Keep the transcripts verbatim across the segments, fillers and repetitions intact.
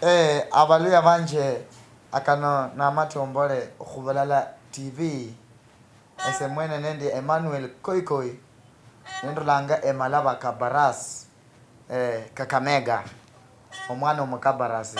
Eh, abaluya banje, akano namatombole khubulala T V. Ese mwene nendi Emmanuel Koikoi, nendulanga Emalaba Kabaras, eh, Kakamega. Omwana omukabarasi.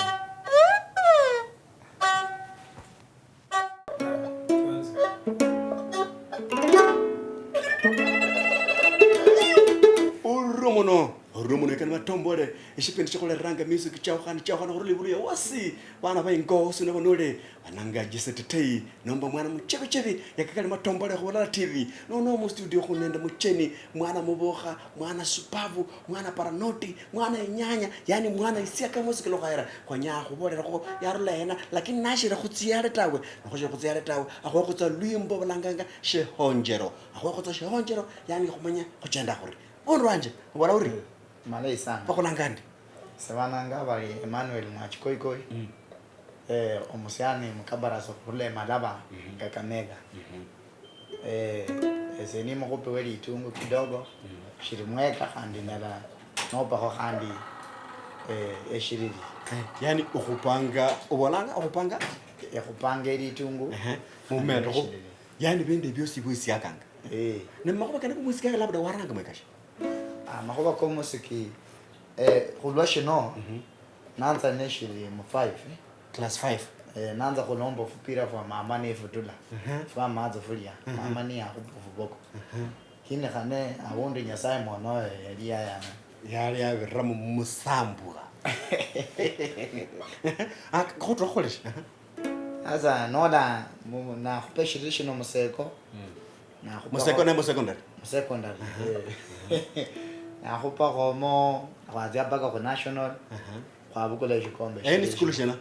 Oruro muno, oruro muno, ekana matombole, eshipindi shikhulereranga music chiakhukana, chiakhukana khurula ibulu ya wasi, bana ba ingo, sino banole, bananga Jesse Tetei, nomba mwana muchebichebi, yakakali matombole khulala T V, nono mu studio khuli nende mucheni, mwana mubokha, mwana supavu, mwana paranoti, mwana inyanya, yani mwana isiaka mwosi kila okhayera, khwenya khubolerakho yarula hena, lakini nashiri khutsiyale tawe, nokhushiri khutsiyale tawe, akhuhe khutsa lwimbo balanganga shihonjero, akhuhe khutsa shihonjero, yani khumanye khuchenda khuri. Mundu wanje, obola uri? Eh, malayi sana. Bakhulanga ndi? Sebananga bali Emmanuel Mwachikoikoi. Mm. Eh, omusiani mukabarasi okhurula Emalaba, mhm, Kakamega. Mhm. Eh, ese ni mukhupi we litungu kidogo, mhm, shili mweka khandi ndala nopakho khandi, eh, eshiriri. Eh, yani okhupanga, obolanga okhupanga? Ekhupanga elitungu. Ehe. Mumendokho. Eshiriri. Yani bindu biosi bwesiakanga. Eh. Ne mumakhuba kene komwesiakanga labda waranga mwekasha? Amakhuba komusiki, eh, khulwa shino, mhm, nanza neshili mu five, eh. Class five. Eh, nanza khulomba ofupira fwa mama nefutula. Mhm. Fwa matso fulia. Mhm. Mama niyakhupa ofuboko. Mhm. Lakini khane aundi Nyasaye mwonoyo yali yayana. Yali yabirira mu musambwa. Ah, khutra khukhole shi? Sasa nola mu-, nakhupa eshiriri shino museko. Mm. Nakhupakho Museko ne mu secondary? Mu secondary, aha, eh. Nakhupakhomo, khwatsia mpaka khu national, aha, khwabukula eshikombe. Eh, ni shiriri shina?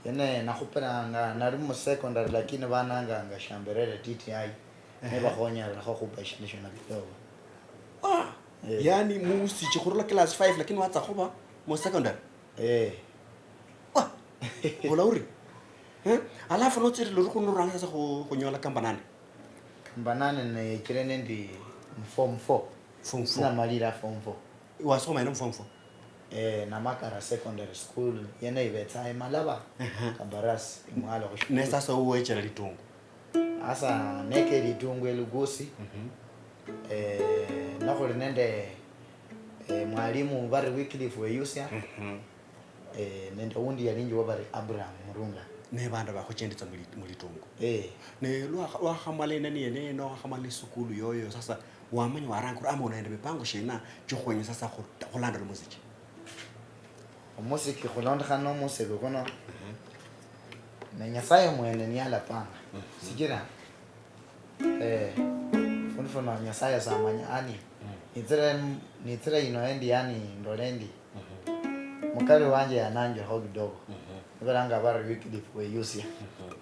Yene nakhupiranga, nali mu secondary lakini bananganga Shamberere T T I, aha, nibakhonyererakho khupa eshindu shino kidogo. Ah! Eh. Yani musichi khurula class five lakini watsa khuba mu secondary? Eh. Wa! Bola uri? Eh? Alafu notsirira ori khunuranga sasa khu-, khunyola kamba nane? Kamba nane neyechire nendi mu form four. Form four. Sinamalira form four. Wasoma eno mu form four? Eh, Namakara Secondary School, yene ibetsa Emalaba, aha, Kabarasi, imwalo khu shikulu. Ne sasa uwechera litungu? Asa neke litungu elugusi. Mhm. Eh, nokhuli nende, eh, mwalimu bari Wycliffe Weyusia. Mhm. Eh, nende undi yalinjiwo bari Abraham Murunga. Ne bandu bakhuchenditsa muli-, mulitungu. Eh. Ne lwakha-, lwakhamala inani yene, nowakhamala isukulu yoyo, sasa wamanya waranga ori ama unende mipango shina chokhukhwenya sasa khu-, khulandala omuziki? Omusiki khulondokhana nomusiki kuno, mhm, ne Nyasaye mwene niyalapanga. Mhm. Sichira, eh, fundu funo Nyasaye samanya, ani, mm, nitsire, nitsire ino endi, yani, ndole endi, mhm, mukali wanje yananjekho kidogo. Mhm. Nibalanga bari Wycliffe Weyusia. Mhm.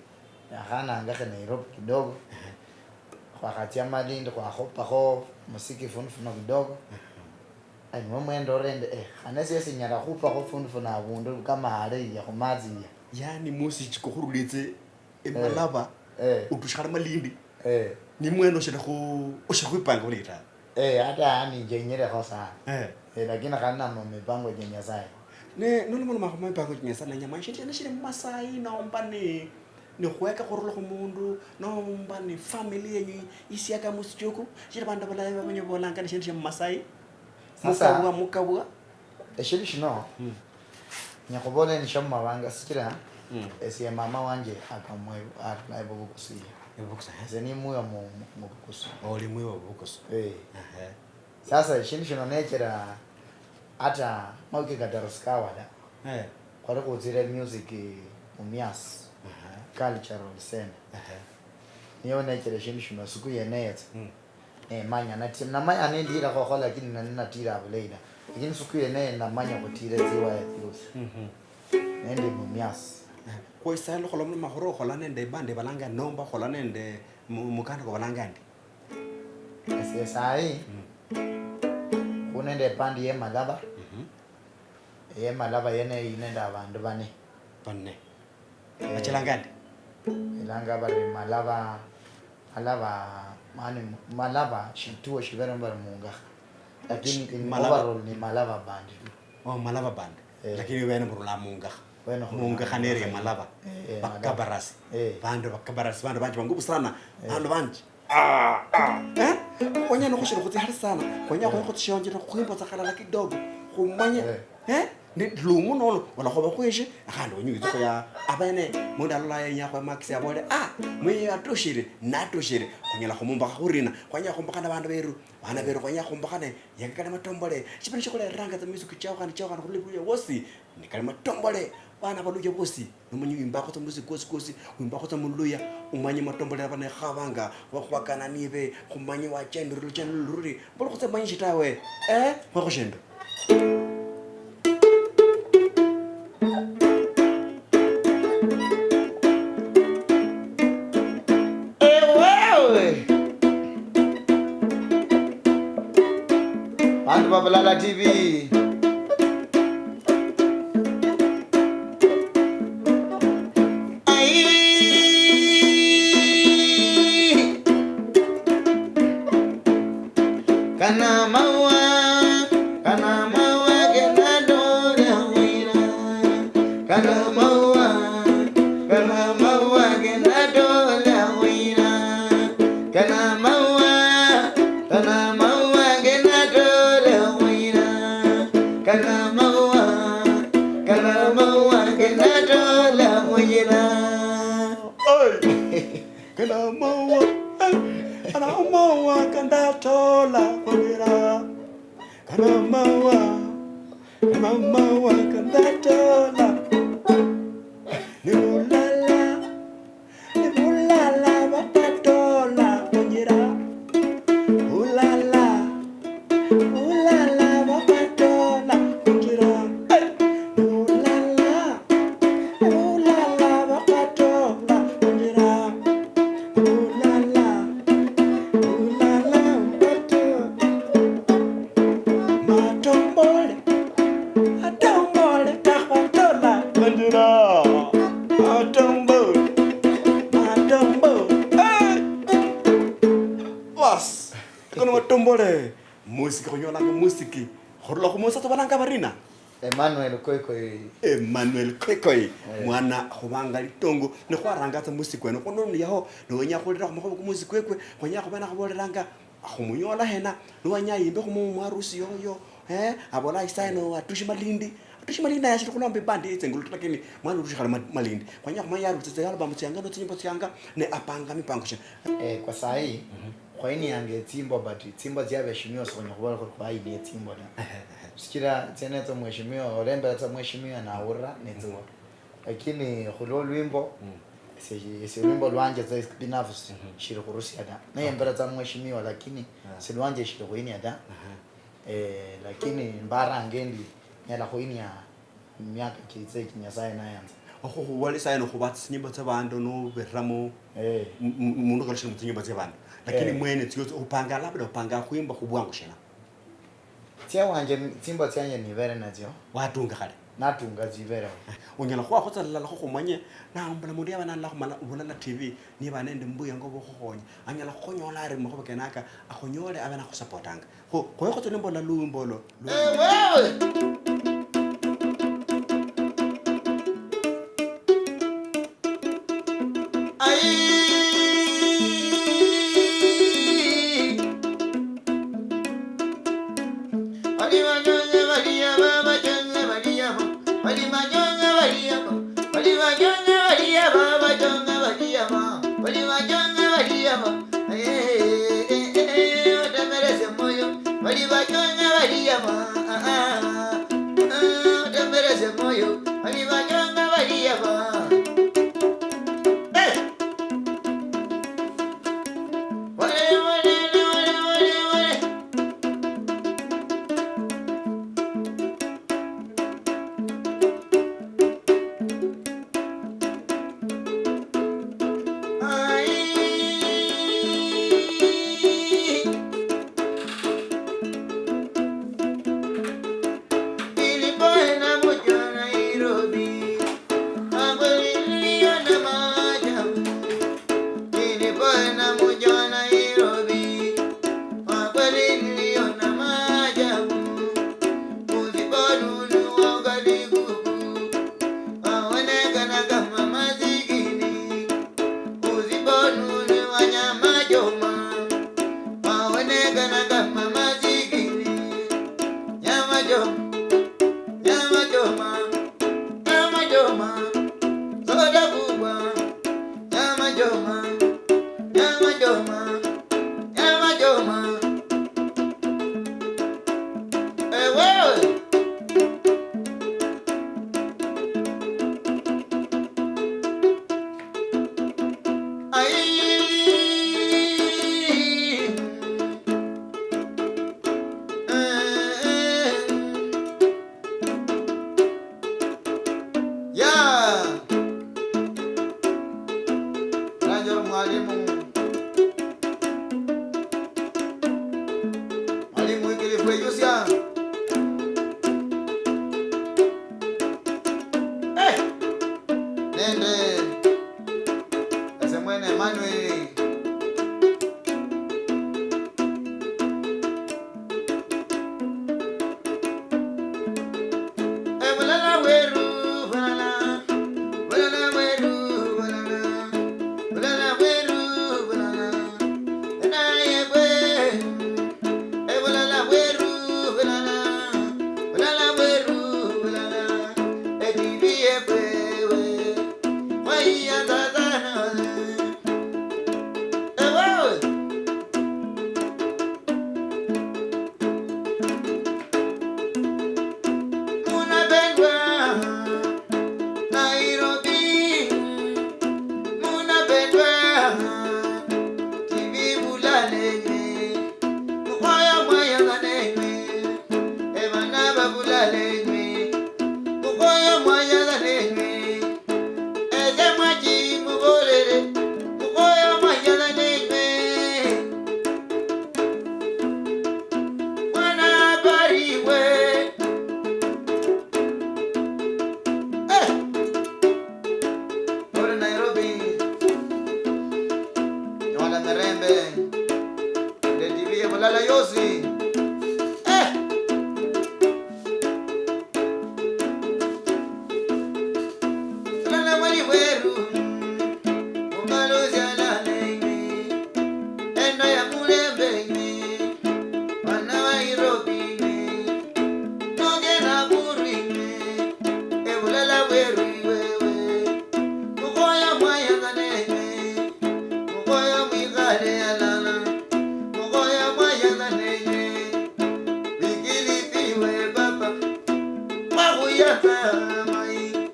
Yakhanangakhe Nairobi kidogo. Mhm. Khwakhatsia Malindi, khwakhupakho musiki fundu funo kidogo. Mhm. Ai, niwe mwene ndolere endi, eh, khane siesi nyala khupakho fundu funo avundu kama hale iya khumatsi iya. Yani musichi kukhurulitse Emalava, eh, utushale Malindi. Eh. Ni mwene oshili khu-, oshili khwipanga bulayi tawe. Eh, hata yani njenyelekho sana. Eh. Eh, lakini khali na mu mipango ja Nyasaye. Ne, nolomaloma khu mipango ja Nyasaye, nenya manya shindu shene shili mu Masai nomba ni, ni khweka khurula khu mundu, nomba ni family yenyu isiaka musichuku, shili bandu balayi bamenya bolanga ni shindu shia mu Masai. Sasa, mukabwa, mukabwa. Eshindu shino, mm, nyakhubola ni shia mumabanga, sichila, mm, esie mama wanje akamwe-, arula ebubukusu ye. Ebubukusu, eh? Ese ni mwiwa mu, mu, mubukusu. Oli mwiwa bubukusu. Eh. Ehe. Sasa eshindu shino nechela hata mawiki kataru sikawa da. Eh. Khwali khutsile music Mumias, ehe, Cultural Center. Ehe. Niyo nechela eshindu shino siku yene yetsa. Mm. Eh, manya nati-, namanya nendilakho kho, lakini nali natila bulayi da. Lakini siku yene namanya khutila tsiwaya tsiosi. Mhm. Nendi Mumias. Eh, khwesale khulomba makhuru okhola nende bandi balanga nomba okhola nende mu-, mukanda kwa balanga ndi? Ese sahi, mm, khu nende bandi ye Malaba. Mhm. Ye Malaba yene yi nende abandu bane. Bane. Eh, bachilanga ndi? Ilanga bari Malaba, Malaba, mani Malaba shituo shibere bari Mungakha. Lakini in Malaba. Overall ni Malaba band tu. Oh, Malaba band. Eh. Lakini bene murula Mungakha. Munga khanere malaba. Eh, eh, malaba. Bakabarasi. Eh. Bandu bakabarasi, bandu banji bangubu sana. Eh. Bandu banji. Ah, ah. Eh? Kwenya nokhushira khutsi hali sana. Kwenya khwe khutsishonjera khwimbo tsa khalala kidogo. Khumanye. Eh? Eh? Ni lumu nono, olakhoba khwishi, khandi onywe witse khuya abene, mundu alola yenya khwe makisi abole, ah, mwiye atushire, natushire. Khunyala khumumbakha khurina. Khwenya khumbakha na bandu beru. Bana beru khwenya khumbakha ne, yaka kali matombole. Shipindi shikhuleranga tsa music chao khandi chao khandi khurula ibuluya wosi. Ni kali matombole. Bana baluya bosi. Nomunyi wimbakho tsa mulusi kwosi kwosi, wimbakho tsa muluya, umanye matombole aba nekhabanga, bakhwakana nibe, khumanye wachenda lulujendo luluri, mbuli khutse manyishi tawe. Eh, khwekho shindu. Ewewe! Bandu ba Bulala T V. Ai. Kana maua, kana maua kenda dola wina. Kana maua, kana maua kenda dola wina. Kana maua, kana maua kenda dola wina. Kana maua, kana maua kenda dola wina. Oi! Kana maua, eh, kana maua kenda dola wina. Kana maua, kana maua kenda dola. Ni bulala. Ni bulala bakatola khunjira. Bulala. Bulala bakatola khunjira. Hey! Ni bulala. Ni bulala bakatola khunjira. Bulala. Bulala bakatola. Matombole. Matombole kakhwatola khunjira. Matombole. Matombole. Hey! Bas. Kono matombole. Musiki, khunyolanga musiki. Khurula khu musatsa balanga barina. Emmanuel Koikoi. Emmanuel Koikoi. Eh. Mwana khubanga litongo. Nikhwarangatsa musiki wene. Khuno niyaho. Niwenya khulira khumakhuba kumusiki kwekwe. Khwenya khuba nakhubolelanga. Khumunyola hena, niwenya yimbe khu mu-, mwarusi yoyo, eh, abola isaino atushi Malindi. Atushi Malindi naye ashiri khulomba ibandi yitse ngulu, lakini mwana urushi khali Ma-, Malindi. Kwenya khumanya yarutse tsa album tsianga no tsinyimbo tsianga, ne apanga mipango shina. Eh, kwa sahi, khwainianga etsimbo, but tsimbo tsia beheshimiwa sikhunya khubola khuli khwainia etsimbo ta. Ehe, ehe. Sichira tsienetso mheshimiwa, olembera tsa mheshimiwa nawura, netsiwa. Lakini khulwo lwimbo, esie, esie lwimbo lwanje tsa binafsi, shili khurusia ta. Neyembera tsa mheshimiwa, lakini silwanje shili khuinia ta. Eh, lakini mbaranga endi nyala khuinia miaka kiitsa eki Nyasaye nayanza. Okhukhubole saino khubatsa tsinyimbo tsa bandu nobiramo, eh, m-, m-, mundu kalushile mutsinyimbo tsia bandu. Lakini mwene tsio upanga, labda upanga khwimba khubwangu shina? Tsiawanje, tsimbo tsianje nibere natsio. Watunga khale? Natunga tsibereho. Onyala khwakho tsa lala khukhumanye, nawe mbula mundu yaba nalola khumala Bulala T V, niba nende mbuyango bwokhukhonya. Anyala khukhunyola ari mumakhuba kenaka, akhunyoole abe nakhusupportanga. Kho, khoyekho tsa nimbola lumbo lo, lu- Eh, wewe! Lala yosi. Eh! Lala mwali bweru. Ungalo zyalala ime. Enda ya mulembe ime. Bana ba Nairobi ime. Nogena buru ime. Ebulala bweru iwewe. Mukhoya mwayanga nenywe. Mukhoya mwikhale halala. Mukhoya mwayanga nenywe. Wikilifi we papa. Mwakhuyatsa mayi.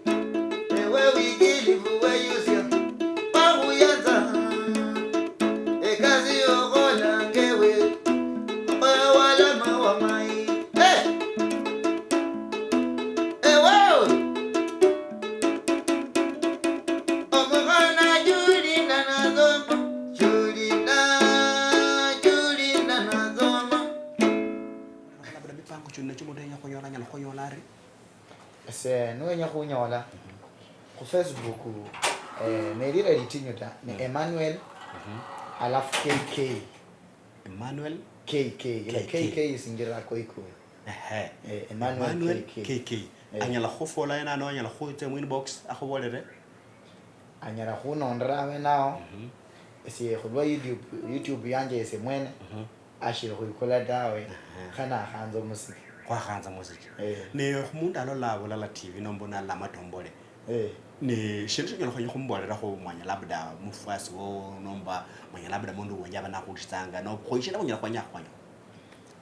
Ewe wikilifu weyusya. Mwakhuyatsa. Ekasi yokhola ngewe. Mukhoya walama wa mayi. Hey! Ewe! Omukhana Julie nanasoma, Julie na, Julie nanasoma. Labda mipango chuli nacho mundu yenya khunyola, anyala khunyola ari? Ese niwenya khunyola khu Facebook, eh, nelira litinyu ta, ni Emmanuel alafu K K. Emmanuel K K. Ile K K. K K isingira koikoi. Ehe. Eh, Emmanuel Emmanuel K K. K K. Eh. Anyala khufola yena ano, anyala khutsia mu inbox akhubolere. Anyala khunondera abe nao. Mhm. Esie khulwa YouTube, YouTube yanje esie mwene. Mhm. Ashiri khwikula tawe. Ehe. Khana akhanza omusiki. Khwakhanza musiki. Eh. Ne khumundu alola bulala T V nomba nalola amatombole. Eh. Ne shindu shinyala khwenya khumubolerakho mwanya labda mufwasi wo nomba mwanya labda mundu wenje aba nakhulitsanga no khwishina khunyala khwenya khwenya.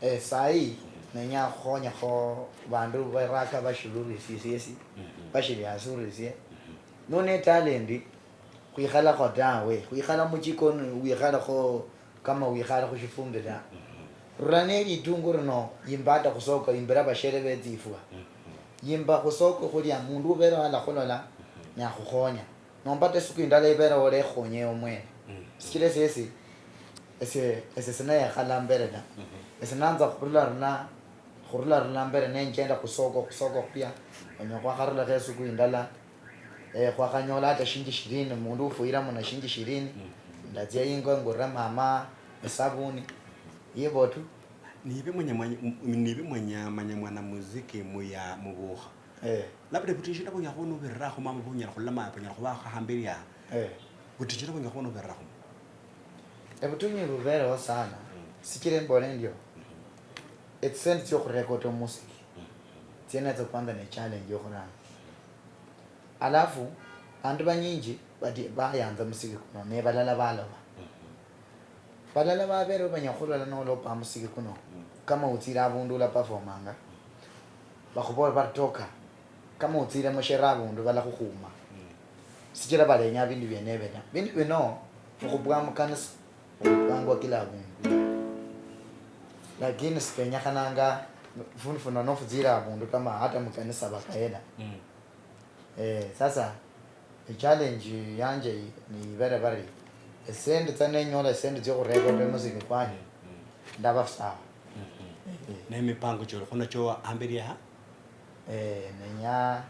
Eh, sahi nenya khukhonyakho bandu baraka bashirurisie siesi, bashiriasurisie. None talent, khwikhalakho tawe, khwikhala muchikoni wikhalekho kama wikhale khushifumbi ta. Rula ne litungu lino, yimba hata khusoko, yimbira bashere betsifwa. Yimba khusoko khulia, mundu ubere alakhulola, nakhukhonya. Nomba ta isiku indala ibere olekhonye ewe mwene. Sichira esesi, ese, ese sinayekhala mbere ta. Ese nanza khurula rula, khurula rula mbere nenjenda khusoko, khusoko khulia. Onyala khwakharulakho isiku indala, eh, khwakhanyola hata shinji shirini, mundu ufuyiramo na shinji shirini. Ndatsia ingo ngurire mama esabuni. Yibo tu. Nibe mwenye, mwenye, m-, nibe mwenye manya mwana muziki muya mubukha. Eh. Labda butinyu shina bunyala khuba nubirira khu mama bunyala khulama bunyala khuba khahambiri aha. Eh. Butinyu shina bunyala khuba nubirira khu. Ebutinyu bubereho sana. Sichira embole ndio. Etsisendi tsio khurekota omusiki. Tsienetso kwanza ne challenge yokhuranga. Alafu, bandu banyinji badi-, bayanza musiki kuno, ne balala baloba. Balala babere banyala khulola nolopa musiki kuno, kama utsire abundu ula performanga, bakhubola bari toka, kama utsire mushere abundu balakhukhuma. Sichira balenya bindu biene ebio ta. Bindu bino, okhubwa mukanisa, okhubwangwa kila abundu. Lakini sikenyekhananga, fundu funo nofutsire abundu kama hata mukanisa bakayeda. Eh, sasa, ichallenge yanje yi-, ni ibere bari, esendi tsa nenyola esendi tsio khurekorda musiki kwanje, ndaba sawa. Eh. Ne mipango choli khuno cho amberi aha? Eh, nenya,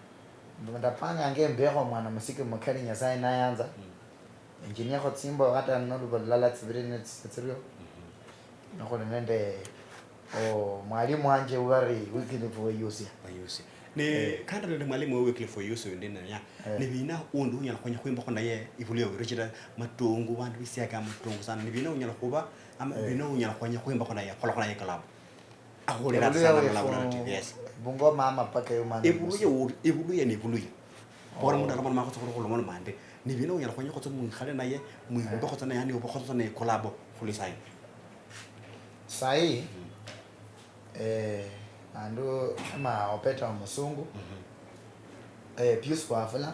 ndapanga nge mbekho mwana musiki mukali Nyasaye nayanza. Enjiniekho tsimbo hata noluba lulala tsibiri ne tsi-, tsirio. Nokhuli nende, oh, mwalimu wanje ubari Wycliffe Weyusia. Weyusia. Ne, eh, kanda nende mwalimu we Wycliffe Weyusia undi nenya, eh, ni bina undi unyala khwenya khwimbakho naye ibulu ewe, richira matungu, bandu bisiaga matungu sana. Ni bina unyala khuba, ama, eh, bina unyala khwenya khwimbakho naye, khulakho naye collab? Akhulira sana wefu, mulabula na T V S. Bungoma ama paka yo mwana Ebuluya musi. Uri, Ebuluya ni Ebuluya. Bora mundu alomoloma khutsa khuli khulomoloma ndi. Ni bina unyala khwenya khutsa mwikhale naye, mwimbe khutsa naye, yani obe khutsa naye collabo khuli sayi. Sayi, eh, bandu kama Opeta wa Musungu, eh, Pius Wafula,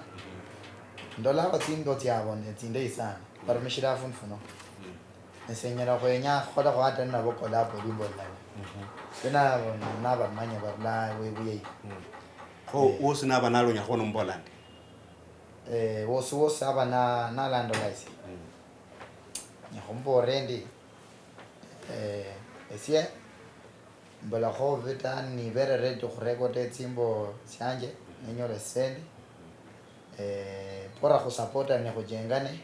ndolakho tsimbo tsiabo ne tsindeyi sana. Barumishira afundu funo. Ese nyala khwenya khukholakho hata ninabo collabo lwimbo lulala. Kho nabo nabamanya barula webuye. Kho wosi naba nali onyala khubona omubola ndi? Eh, wosi wosi aba na, nalandolise. Nyala khumubolera endi, eh, esie mbulakho bubi ta, nibere ready khurekoda etsimbo tsianje, nenyole tsisendi. Eh, bora khusapotane, khujengane.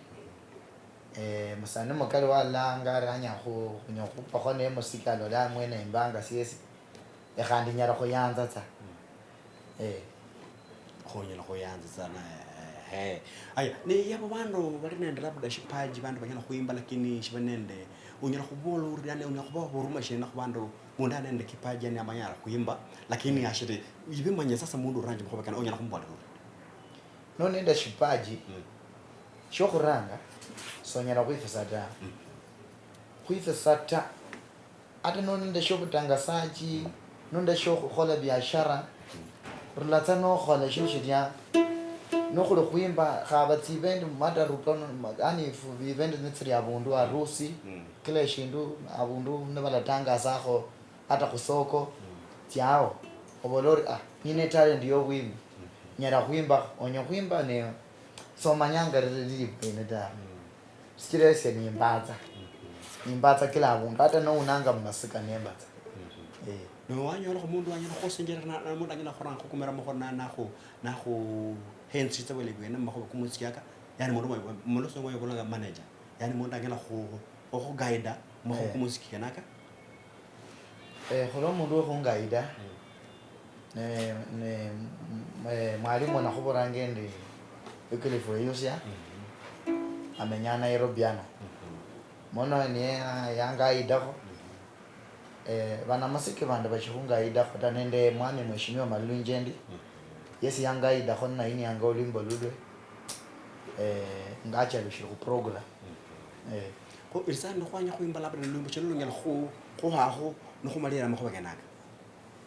Eh, musani mukali walanga ari anyala khu-, khunyala khupakho ne musiki alole amwene imbanga siesi. Eh, khandi nyala khuyanza tsa. Eh. Khonyala khuyanza sana. Eh. Aya, ne yabo bandu bali nende labda shipaji, bandu banyala khwimba lakini shiba nende, unyala khubola uri yani, unyala khuba huruma shina khu bandu mundu ali nende kipaji yani amanyala khwimba lakini ashiri ibe manya sasa mundu uranje makhuba kana unyala khumubolela uri. Nonende shipaji, mm, shokhuranga, sonyala khwifisa ta. Mm. Khwifisa ta. Ata nonende shobutangasaji, mm, nonende shokhukhola biashara, mm, rula tsa nokhola shindu shilia. Nokhuli khwimba, khaba tsievent, mataruka, yani event nitsili abundu, harusi, mm, kila eshindu, abundu nibalatangasakho, ata khusoko, mm, tsiao, obola ori, ah, nine talent yobwimi, mm, nyala khwimba, onya khwimba ne somanyanga lili bwene ta. Mm. Sichila esie nimbatsa. Mm-hmm. Nimbatsa kila abundu, ata nounanga mumasika nembatsa. Mm-hmm. Eh. Ne wanyolakho mundu anyala khusinjira na, na mundu anyala khuranga khukumira mukhono na, nakhu, nakhu hensitsa bwele bwene mumakhuba komusiki aka, yani mundu mwa, mulusungu mwabolanga manager. Yani mundu anyala khu, okhuguida makhuwa, eh, komusiki kenaka. Eh, khuli omundu wokhunguida, mm, ne, ne, m-, eh, mwalimu nakhubolanga endi Wycliffe Weyusia, mm-hmm, amenya Nairobi ano. Mm-hmm. Mono niye ya-, yanguidakho. Mm-hmm. Eh, banamasiki bandi bashikhunguidakho ta, nende mwami Mheshimiwa Malulu Injendi, mm-hmm, yesi yanguidakho nayinianga olwimbo lulwe, eh, ngachalushire khu program. Mm-hmm. Eh. Kho iri sano nikhwanya khwimba labda lulwimbo chino lunyala khu-, khuhakho nikhumalira amakhuba kenaka.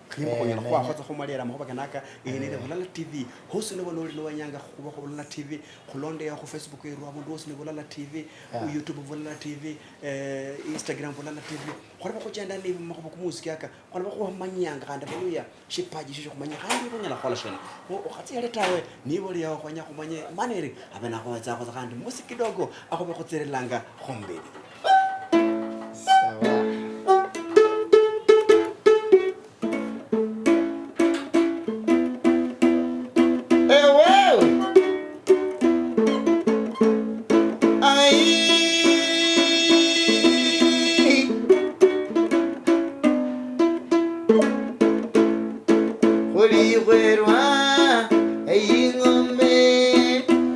Khwimba, eh, khunyala khwakho tsa khumalira amakhuba kenaka, eh, nende Bulala T V. Hosi noba noli niwenyanga khubakho Bulala T V, khulonde yaho khu Facebook yeru, abundu hosi ni Bulala T V, yeah, khu YouTube Bulala T V, eh, Instagram Bulala T V. Khwalaba khuchenda ni makhuba kumusiki aka, khwalaba khwamanyanga khandi baluya. Shipaji shisho khumanya khandi iwe onyala khukhola shina. Kho okhatsi yale tawe, niba oli yao khwenya khumanye, mana eri, abe nakhowetsakho tsa khandi musi kidogo, akhobe khutsililanga khumbeli. Sawa. Ewe. Ai. Khulikhwerwa eying'ombe,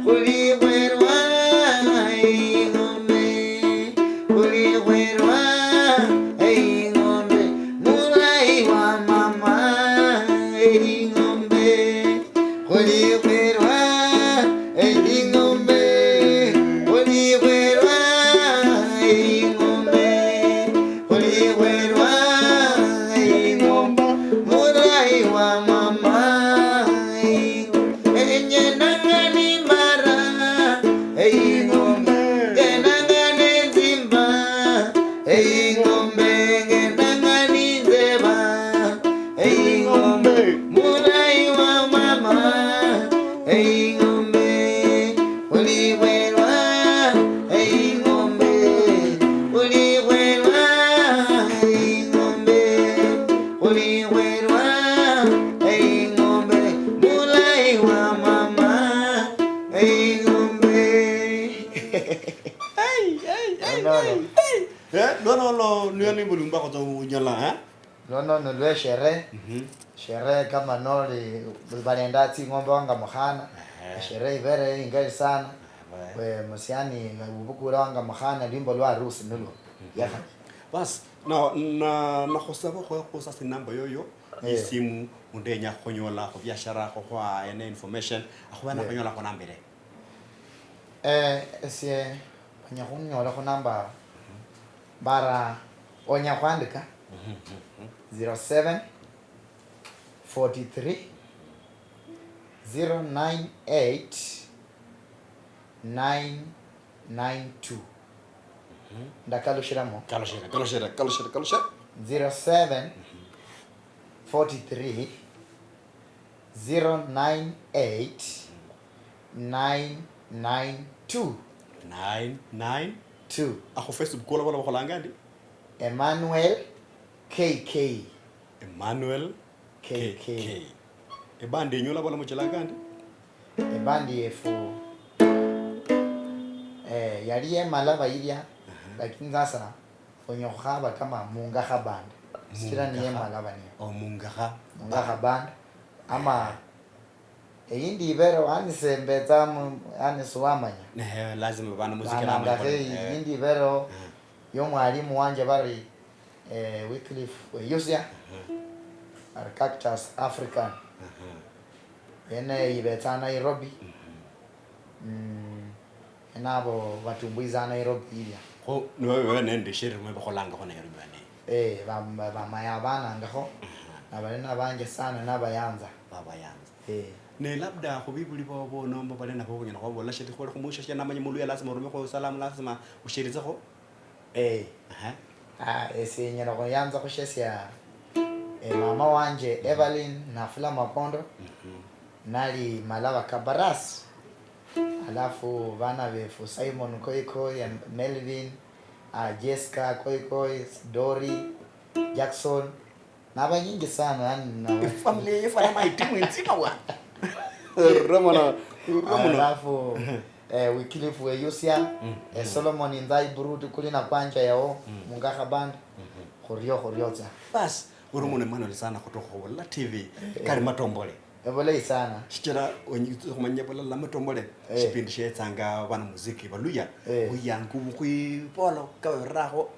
khulikhwerwa eying'ombe, khulikhwerwa eying'ombe, mulayi wa mama eying'ombe. Khulikhwerwa eying'ombe, khulikhwerwa eying'ombe, khulikhwerwa eying'ombe, mulayi wa mama eying'ombe. Enyenanga nimara eying'ombe, ngenanga nenzimba eying'ombe, ngenanga ninzeba. Eying'ombe, mulayi wa mama, eying'ombe, khulikhwerwa, eying'ombe, khulikhwerwa, eying'ombe, khulikhwerwa, eying'ombe, mulayi wa mama, eying'ombe. Hey, hey, hey, hey, hey. Eh, lwololo nio nimbo lumbakho tsa unyola, eh? Nono nolwe sherehe. Mhm. Sherehe kama noli balenda tsing'ombe wanga mukhana. Ehe. Sherehe ibere ingali sana. Ehe. We musiani ubukula wanga mukhana lwimbo lwa harusi nilwo. Mhm. Yakha. Bas, na, na, nakhusaba khwekhusa sinamba yoyo, eh, isimu, mundu yenya khukhonyola khu biashara, khukhwa ene information, akhuba, eh, nakhonyola khu namba ile. Eh, esie onyala khunyola khu namba bara, onyala khwandika zero seven forty three zero nine eight nine nine two. Ndakalushiramo. Kalushira, kalushira, kalushira, kalushira. Zero seven forty three zero nine eight nine nine two. Nine nine two. Akhu Facebook kwola bola bakholanga ndi? Emmanuel K K. Emmanuel K K. K K. Ebandi yenyu olabola muchelanga ndi? Ebandi yefu. Eh, yali yemalaba yilya, lakini sasa khwenya khukhaba kama Mungakha Band. Sichila niye Mungakha. Malaba niyo. Oh, Mungakha. Mungakha Band. Ama eyindi ibero, yani sembetsa mu, yani siwamanya. Ehe, lazima bana muziki. Banangakho namanya, eh. Eyindi ibero, yo mwalimu wanje bari, eh, Wycliffe Weyusia, ari Cactus African. Yene ibetsa Nairobi. Mm, enabo batumbwiza Nairobi ilya. Kho nibo bebe nende sherehe mwe bakholangakho Nairobi bane? Eh, bam-, bamaya abanangakho, nabali nabanje sana nabayanza. Babayanza. Eh. Ne labda khubibuli bobo nomba bali nabo bunyala khwabola shiri khwali khumwisho shia namanya muluya lazima orumekho salamu lazima usheritsekho. Eh. Aha. Ah, esie nyala khuyanza khushesia, eh, mama wanje Evelyn Nafula Makondo, nali Malaba Kabaras, alafu bana befu Simon Koikoi, em, Melvin, ah, Jessica Koikoi, Dori, Jackson, nabanyingi sana, yani, na ifamily yefu alama itimu inzima bwana. Romono, romono. Alafu, eh, Wycliffe Weyusia, eh, Solomon Inzai Burudi kuli na kwanja yao, Mungakha Band, khurio, khurio tsa. Bas, uri mundu Emmanuel sana khutukha khu Bulala T V, kali matombole. Ebulayi sana. Shichira wenyi-, khumanya Bulala matombole, shipindi shietsanga bana muziki baluya, buyangu bukhwibolo kababirakho,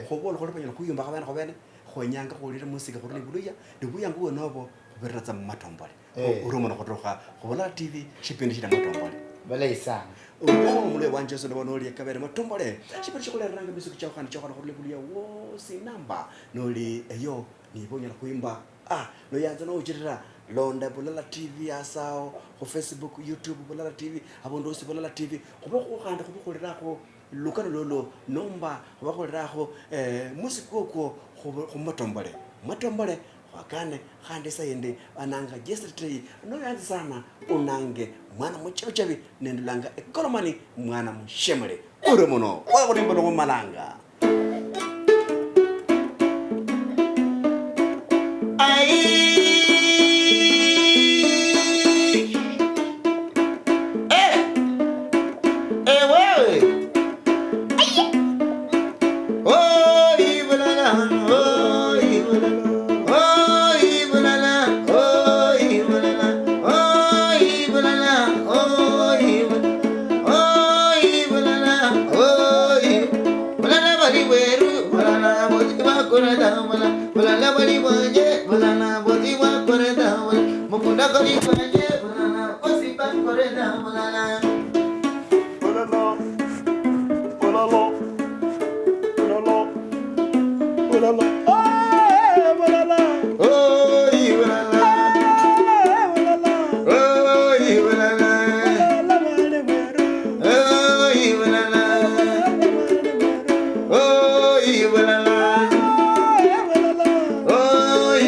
khubola khuli banyala khuyumbakha bene khubene, khwenyanga khuwulire musiki khurula ibuluya, ni buyangu bwenobo khubirira tsa mumatombole. Eh. Urumona khutukha khu Bulala T V, shipindi shina matombole. Balayi sana. Omulwe wanje oso noba noli ekabere matombole. Shipindi shikhulereranga misuku chao khandi chao khandi khurula ibuluya wosi namba noli eyo niba onyala khwimba. Ah, noyanza nouchirira, londa Bulala T V asao, khu Facebook, YouTube Bulala T V, abundu hosi Bulala T V. Khube khu khandi khubukhulirakho lukano lolo, nomba khubakhulirakho, eh, musiki kwokwo khu, khu matombole. Matombole, khwakane, khandi isa yindi, bananga Jesse Trey, noyanza sana, unange, mwana muchabichabi, nendulanga ekolomani, mwana mushemule. Uri muno, khwakhulimba nokhumalanga. Ai. Eh. Eh, wewe. Ai. Oi, bulala, oi, bulala. Oi, bulala, oi, bulala. Oi, bulala, oi, bulala. Oi, bulala, oi. Bulala bali bweru, bulala bosi bakorera bulala, bulala bali bwanje, bulala bosi bakorera bulala, mukunda kali bwanje, bulala bosi bakorera bulala. Bulala, bulala, bulala, bulala. Oh, eh, bulala. Oi, bulala. Eh, bulala. Oi, bulala. Bulala bali bweru. Oi, bulala. Oi, bulala. Oi,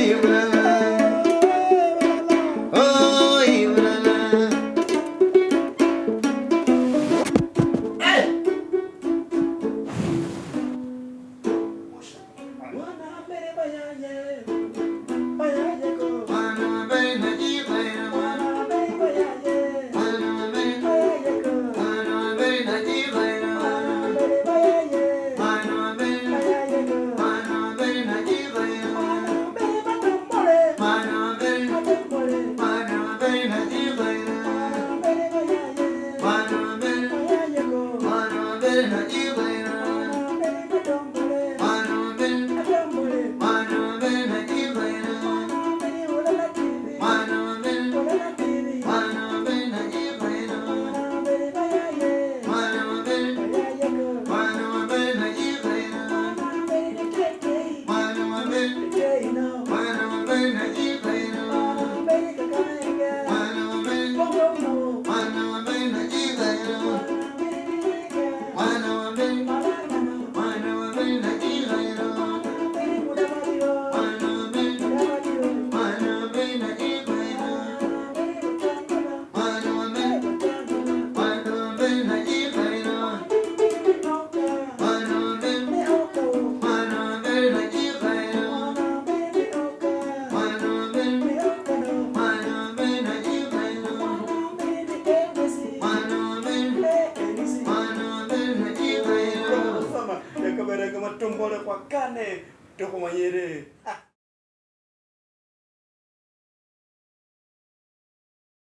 Kama tombole kwa kane, tokomanyere.